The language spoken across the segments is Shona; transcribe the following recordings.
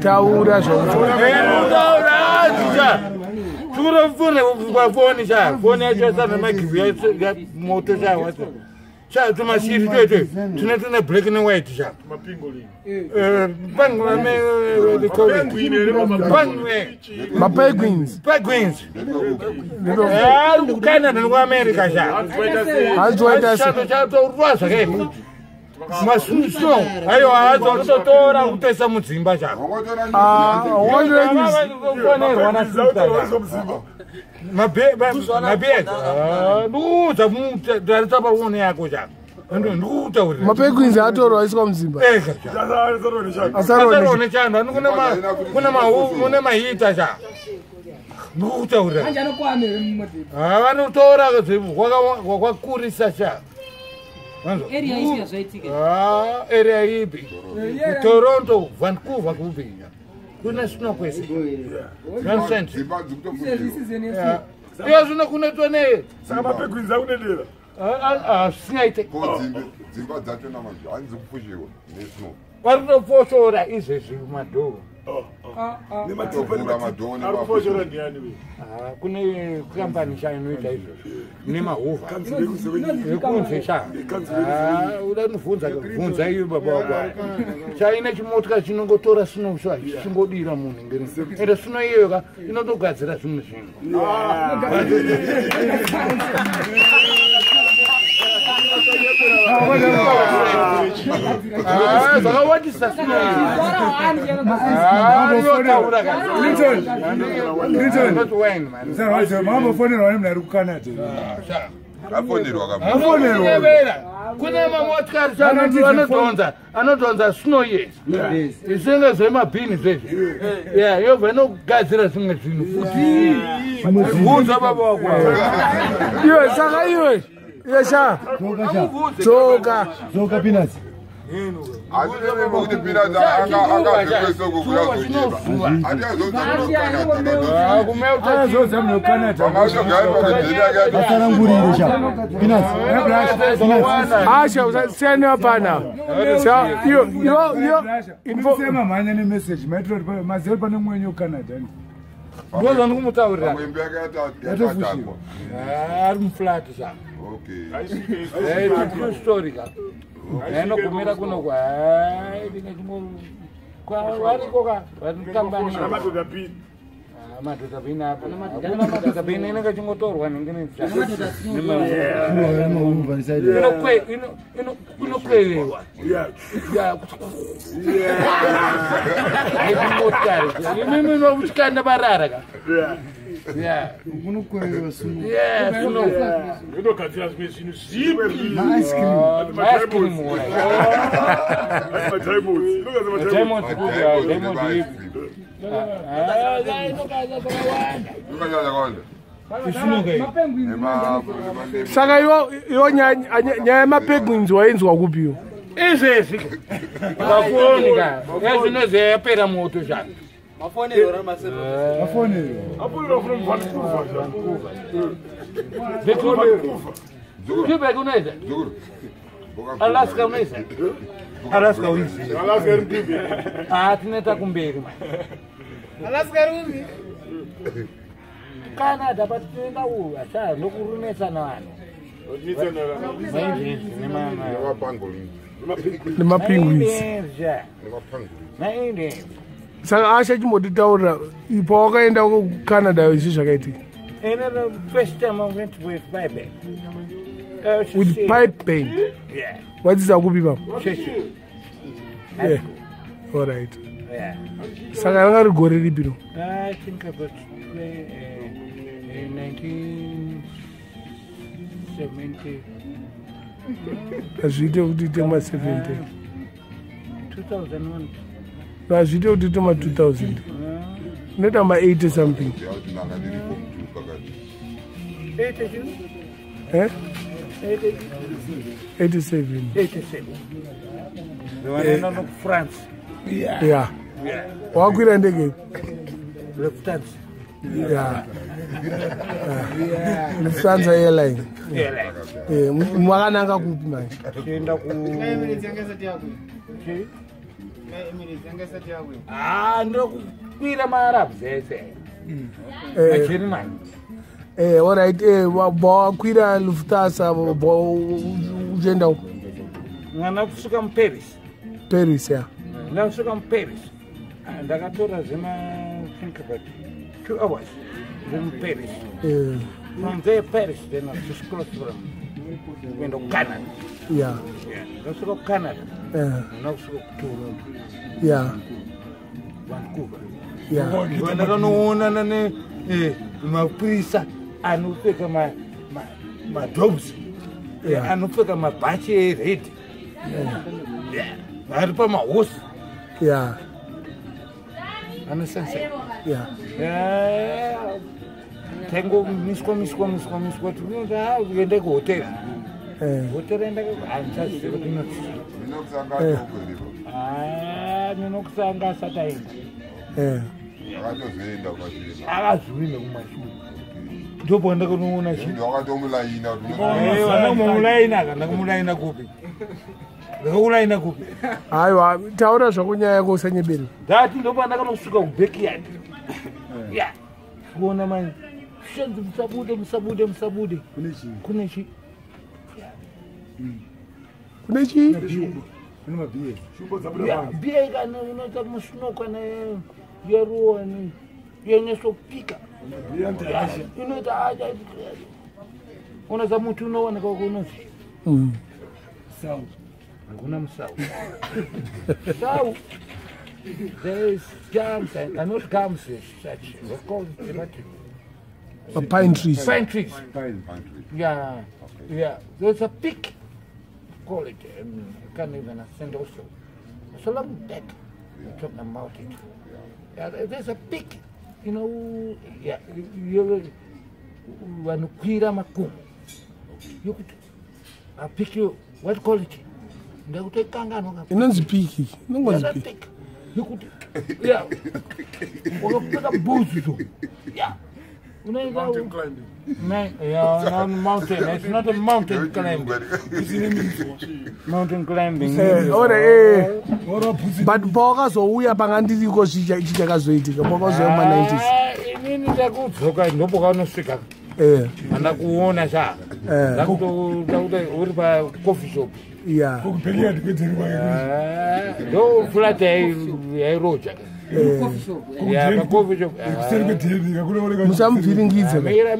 Taura zvaufoni sha foni yacho sana magivu yamoto sha wacho sha tumashiri twetwe tune tune black newhite sha mapenguins penguins ari kuCanada nekuAmerica sha chatorwa zvakaipa masnow aiwa azototora kutoisa mudzimba sha mabed ndikuudza tarisa paone yako sha ndikutaurira mapenguins atorwa aiswa mudzimba asarone chando kune mahita sha ndikutaurira vanotora kwakurisa sha area ipi Toronto, Vancouver kupi kuna snow kwese nonsense iyo zvino kunetwa nei saka mapenguins akunedera zvisingaite dzimba dzacho namanje hanzi kupfushiwa nesnow vari kutofoshora izvezvi madhoo kune kambani sha inoita izvozvo nemahuvha ekunze sha uda nobvunza bvunza iyo baba wako chaine chimotika chinongotora snow sha chichingodira munhu ngeri ende snow iyoyo ka inotogadzira zvimwe zvinhu zvakawandisa mambofonerwa nemunhu ari kuCanada afonerwa kune mamotikari anodhonza snow yes zvinenge zvemabhini zvezvi yobva inogadzira zvimwe zvinhu futi bvunza baba wako iwe saka iwe yesha tsoka tsoka peanuts kuti peanuts angabvekwesoko kuyazocheba atiazodza munhu kuCanada asanangurire sha peanuts asha siyani pana iyo iyo iyo mhanya nemessage maitiro maziva pane mwenye kuCanada ndozvandikumutaurira ari muflat sha true story ka inogumira kuno variko ka varikambani madhodha bhini apo hakuna madhodha bhini inenge ichingotorwa inokwevewa haikumotikari imimi uchikanda barara ka kunokwevewa snow inogadzira zvimwe zvinhu zvipi saka iwo nyaya yemapenguins wainzwa kupiwo izvezvi pafoni ka ezvinozvi yapera moto zva mafonerwa Quebec unoiza Alaska unoiza Alaska uizi tinoita kumberi ma Alaska rupi Canada but tinoenda uva sha nokurumesa navanhu nemapenguins saka asha chimbotitaurira pawakaenda kuCanada izvi zvakaitika with pipe band wadzidza kupi papo alright saka ranga rigore ripi no hazviite kuti ite ma70 hazviite kuti ite ma2000 unoita ma80 something eh 87 yeah wakwira ndege yeah Lufthansa Airline makananga kupi manje kuenda ku Ndokukwira maArabs ese. MaGermany. All right, wakwira Lufthansa uchienda uko. Mwana kusvika muParis. Paris, yeah. Ndasvika muParis. Ndakatora zvema think about 2 hours from Paris. From there Paris then I just crossed from kuenda kuCanada. Yeah. Ndasvika kuCanada. Ndakusvika kuToronto. Yeah. Vancouver. Yeah. Ndakanoonana ne mapurisa anopfeka madobs. Anopfeka mabhachi ered. Vari pamahosi. Yeah. Understand? Yeah. Tango miswa tinoenda kuhotera. Hotera handichazivi kuti Minokusanga asati aenda. Akatozoenda kumashure. Akazoenda kumashure. Ndipo ndakanoona chi. Wakatomulaina. Ndakamulaina, ndakamulaina kupi? Ndakakulaina kupi? Aiwa, taura zvako nyaya yako usanyebere. Ndati ndipo ndakanosvika kubackyard. Yeah. Kuona mani. Shenzi musabude. Kune chi? Kune chi? Kune mabhiye. Bhiye kana inoita musnoka ne yeruwa ne yenyesopika. Inoita aja. Unoza muti unowanika kunozi. Sau. Hakuna musau. Sau. There is gums and not gums as such. We call it pine trees. Pine trees. Pine trees. Yeah. Okay. Yeah. There's a peak. Call it. I can't even ascend also. It's a long back. Yeah. Talking about it. Yeah. There's a peak. You know. Yeah. You vanokwira makomo. You could a peak you what call it? Ndakutoikanganwa. Inonzi peak. Inonzi peak. You could, yeah. Wakapfeka boots so. Yeah. Mountain climbing. Yeah, not mountain. It's not a mountain climbing. Mountain climbing. Ore but pakazouya panga ndiriko chichakazoitika pakazouya ma90s. Inini ndakudzoka ndopakanosvika. Andakuona cha. Ndakuti uri pa coffee shop. Yeah. Ndo flat yairoja. Yeah, coffee shop. Musamubviringidze. Mira.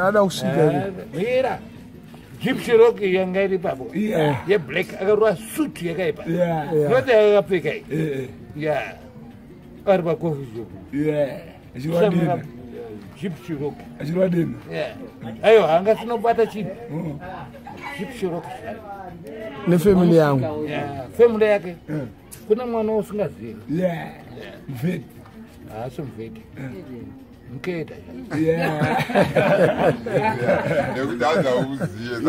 Ada kusvika. Mira. Gypsy Rock yanga iri ipapo. Ye black akarwa suit yakaipa. Not yakapfeka iyi. Yeah. Ari pa coffee shop. Yeah. Achirwa Gypsy Rock. Achirwa dena. Yeah. Ayo anga sinobata chinhu. Gypsy Rock. Nefamily yangu. Yeah, family yake. Kuna mwana usingazivi. Yeah. Mveti. Haasi mveti. Muketa. Yeah. Nekuti hazauziye.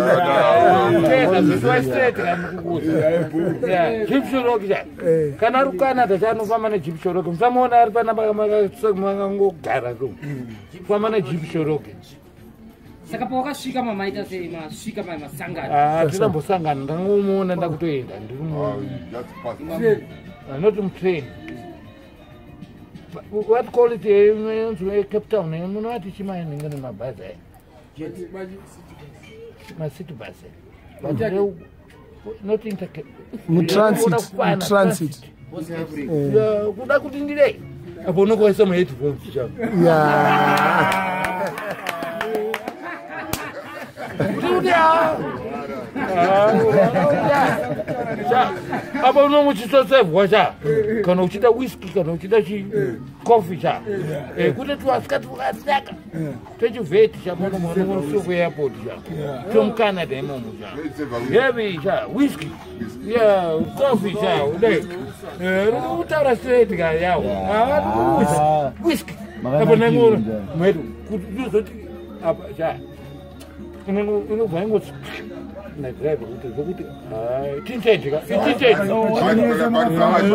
Muketa zviswa straight kana kukuudza. Yeah, Gypsy Rock cha. Kana ari kuCanada chaanofamba neGypsy Rock. Musamuona ari panapa makangogara so. Famba neGypsy Rock. Saka pawakasvika mamaita sei masvika masangano? Tinambosangana ndangomuona ndakutoenda ndiri not mutrain. What call it inonzi Cape Town munoti chimainenge nemabhazi aya macity bus but not intercape mutransit. Kuda kuti ndirei apo unokuvaisa muheadphones chako. Yeah. Apa unomuchitosevhwa cha kana uchida whisky kana uchida chi coffee cha kuti twasikati tukasaka twechivheti cha munomunosuku airport cha tomuCanada imomo cha heavy cha whisky yeah coffee cha udai utaura straight ka yawo whisky apa nangoro mwedu kuti tuzoti apa cha inobva ingoti nadriver kuti zvokuti tinted ka tinted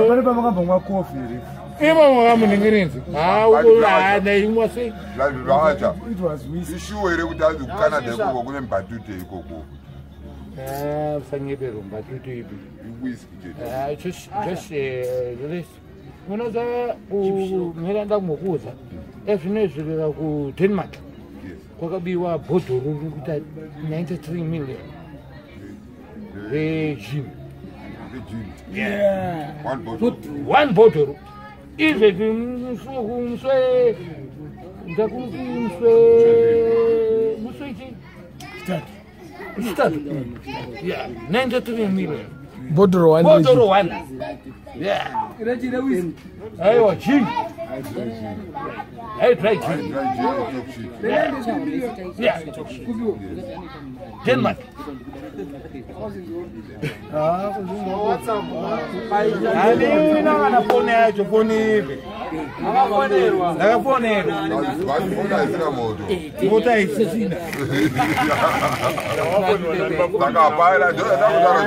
pane pamakambomwa kofi here imomo kamuningirinzi naimwa sei Zvacha. Ishuwa here kuti hanzi kuCanada ikoko kune mbatutu ikoko. Usanyebero mbatutu ipi. Whisky chete. Just this. Unoza kumira ndakumbokuudza ezvinoizvirira kuDenmark kwakabiwa bhodhoro riri kuita 93 million regime. One bottle. One bottle. Izvezvi muswe ndakuti muswe ichi chitatu. Yeah, 93 million. Bhodhoro one. Bottle one. Yeah. Aiwa gin. Hey, dry gin. Dry gin and talk shit. Yeah. Denmark. Handina kana foni yacho, foni ipi? Ndakafonerwa. Foni haisina moto. Mota isisina. Saka hapana, ndakutaura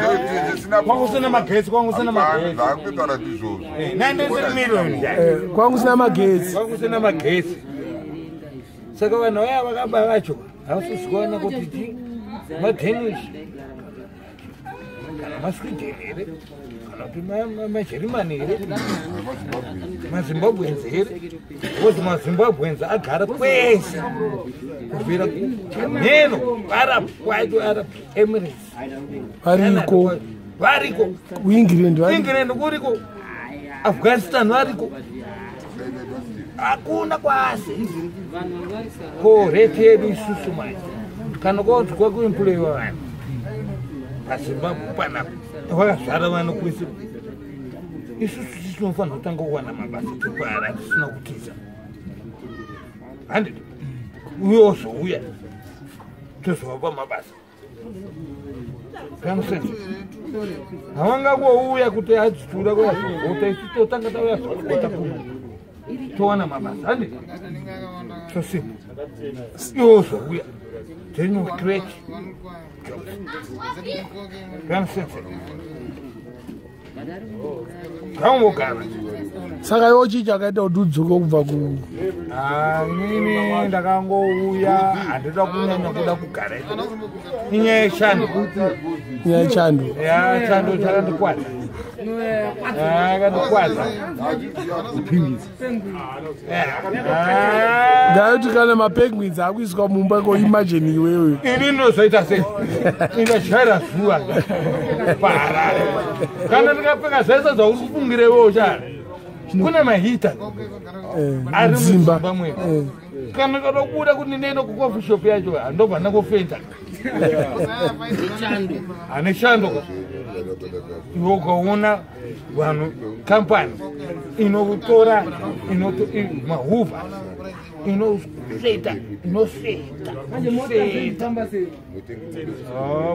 zvisina. Kwangu usina magetsi, kwangu usina magetsi. Ndakutaura ndizvozvo. 93 million. Kwangu usina magetsi. Kwangu usina magetsi. Saka vanhu vaya vakaba vacho havasi kuona kuti chi maDanish kana maSweden here kana kuti maJerumani here maZimbabweans here, because maZimbabweans agara kwese kubvira neno Arab kwacho, Arab Emirates variko, variko kuEngland variko, England kuriko, Afghanistan variko, hakuna kwasi ko rate yedu isusu manje kana kwanzi kwakuemployiwa vanhu paZimbabwe panapa vakazvara vanhu kwese, isusu tinofanira kutanga kuwana mabasa tiri tisina kutiza handiti, uye ozouya tozovapa mabasa. Kamusenzi havangangouya kuti adzitura kuyazogota, isu totanga tauya zogota kuno towana mabasa handiti, so simple. Iwe ozouya then we create jobs. Kamusenzi ngaungogara. Saka iwo chii chakaita kuti udzoke kubva ku? Inini ndakangouya, handida kunyanya kuda kugara ikoko, inyaya yechando. Nyaya yechando. Ya, chando chakandikwadza, akandikwadza. Ngayoti kana mapenguins akuiswa mumba ko, imagine iwewe. Ini ndinozoita sei? Indachaira zuva paHarare, kana ndikapfeka zvese zvauri kufungira iwewo chara, kune maheater ari Mudzimba. mudzimba mwedu. Kana ndikada kuti ndiende kucoffee shop yacho, handobva ndangofenda ane shando. Iwe ukaona vanhu, kampani inotora mahuvha inosveta inosveta sveta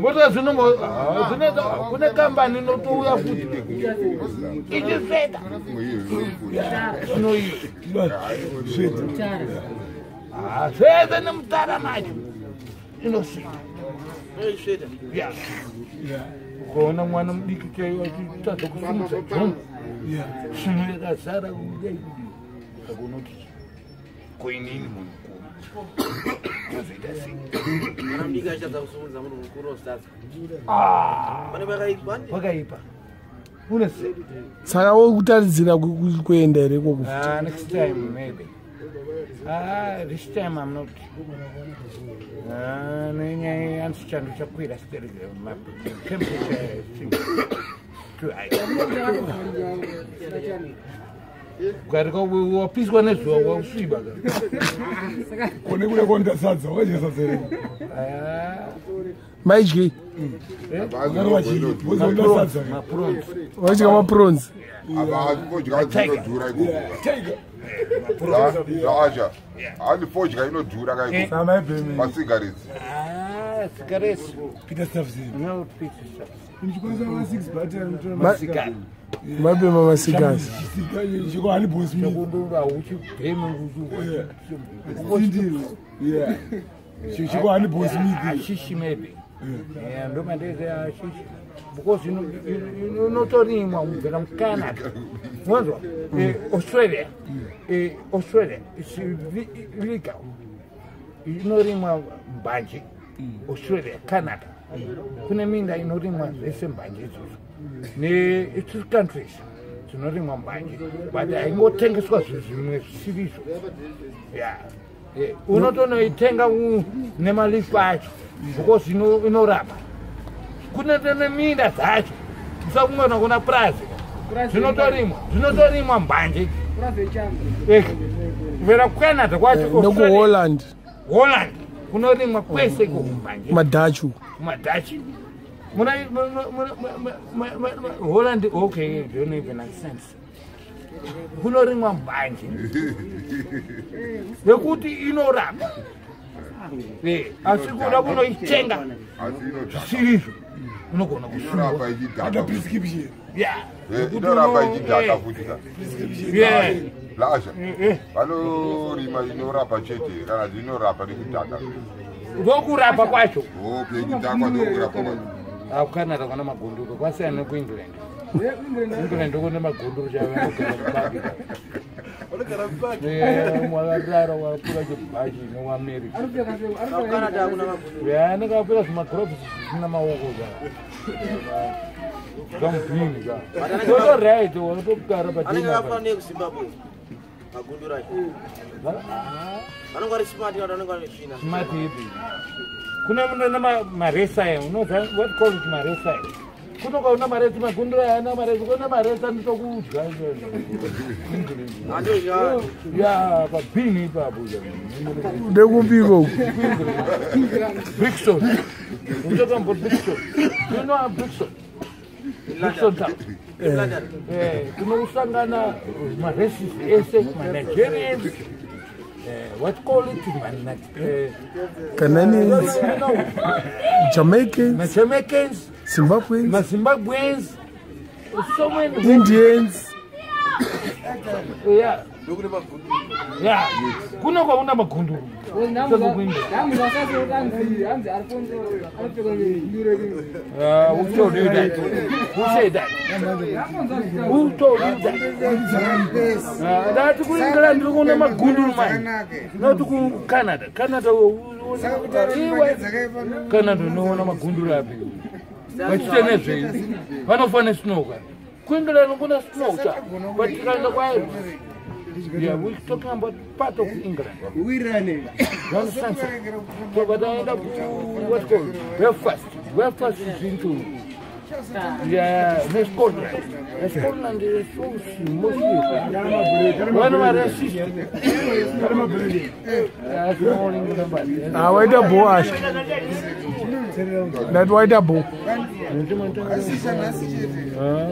mota dzinoita, kune kambani inotouya futi ichisveta inoiyo zvese nemutara macho inosveta. Ya, ukaona mwana mudiki chaiwo achitadza kusimudza jombo, svino yakazara kudai, kakunoti ko inini munhu mukuru ndozoita sei? Mwana mudiki achitadza kusimudza, munhu mukuru ozvitadza. Pane pakaipa. Pakaipa, une sei? Saka wokutaridzira kuenda here ikoko? Ah, next time maybe. Ah, this time I'm not. Ah, nenyaya yanzi chando chakwira stereki, temperature is too high. Ukarika wapiswa nezuva, wausviba ka. Kone kuda kuonda sadza, wakadya sadza here? Ah, Maidyei? Wozoda sadza. Maprawns. Waidya maprawns. Apa fodya dzinodhura ikoko. Zvaasha handi fodya inodhura kaikoko. Samaibhemi. Masigaretsi. Ah, cigarettes. Peter Staffs. No, Peter Staffs. Ndichikwanisa ma 6 button. Cigar. Mabhema masigasi. Chiko hani boss me. Chakundura uchibheme. Sindiro. Yeah. Chiko hani boss me. Ashishi maybe. Yeah, ndomandeze ashishi. Because inotorimwa kubvira muCanada. Wanzwa? Australia. Australia it's legal. Inorimwa mbanje. Australia, Canada. Kune minda inorimwa zvese mbanje idzodzo. Ne-three countries dzinorimwa mbanje, but haingotengeswa zvimwe zvisirizvo. Ya, unotonoitenga nemalifu acho because inorapa. Kune neminda dzacho, usakungona kuna purazi zvinotorimwa mbanje. Kubvira kuCanada kwacho, nekuHolland. Holland kunorimwa kwese iko mbanje. Madhachu. Madhachi. Muna Holland, okay, don't even understand. Kunorimwa mbanje nekuti inorapa. Asi kuda kunoitenga zvisirizvo unogona Inorapa ichidhaka. Prescription. Inorapa ichidhaka futi ka. Lasha. Vanorima inorapa chete kana inorapa nekudhaka. Ndokurapa kwacho. Okay, ichidhakwa ndokurapa kwacho. KuCanada kuna magunduru kwasiyana nekuEngland. England kune magunduru chavanogara mubaki. Wakarara wakapfura chibhachi newaAmerica. Anenge apfura zvimagirobhisi zvisina maoko zvamubhini ka. Toto right wakatogara Anenge akafanana nekuZimbabwe magunduru acho. Vanenge vari smart kana vanenge vari tsvina. Smart ipi? Kune mune maresa aya, unoziva what call it maresa aya. Kunoka una maresa magunduru aya ana maresa, kuna maresa nditokudya. Andozva. Ya, pabhini ipapo. Ndekupiko. Brixton. We're talking about Brixton. Do you know Brixton? Brixton town. London. Kunosangana maracist ese, maNigerians, what call it, Canadians, no, Jamaicans, Jamaicans, Zimbabweans, Zimbabweans, so many Indians. Yeah. Yeah. Kuno kwauna magunduru. Who told you that? Who said that? Who told you that? That ku England kuna magunduru man. Not ku Canada. Canada Canada unoona magunduru api. Vachite nezvei. Vanofana snow ka. KuEngland kuna snow cha. But tikaenda kwayo. Yeah, we're talking about part of England. You understand, sir? So, but I end up what's called Belfast. Belfast is into, yeah, Scotland. Scotland is so mostly one of my racist. Ah, waita bo asha. Ndati waita bo. Ah,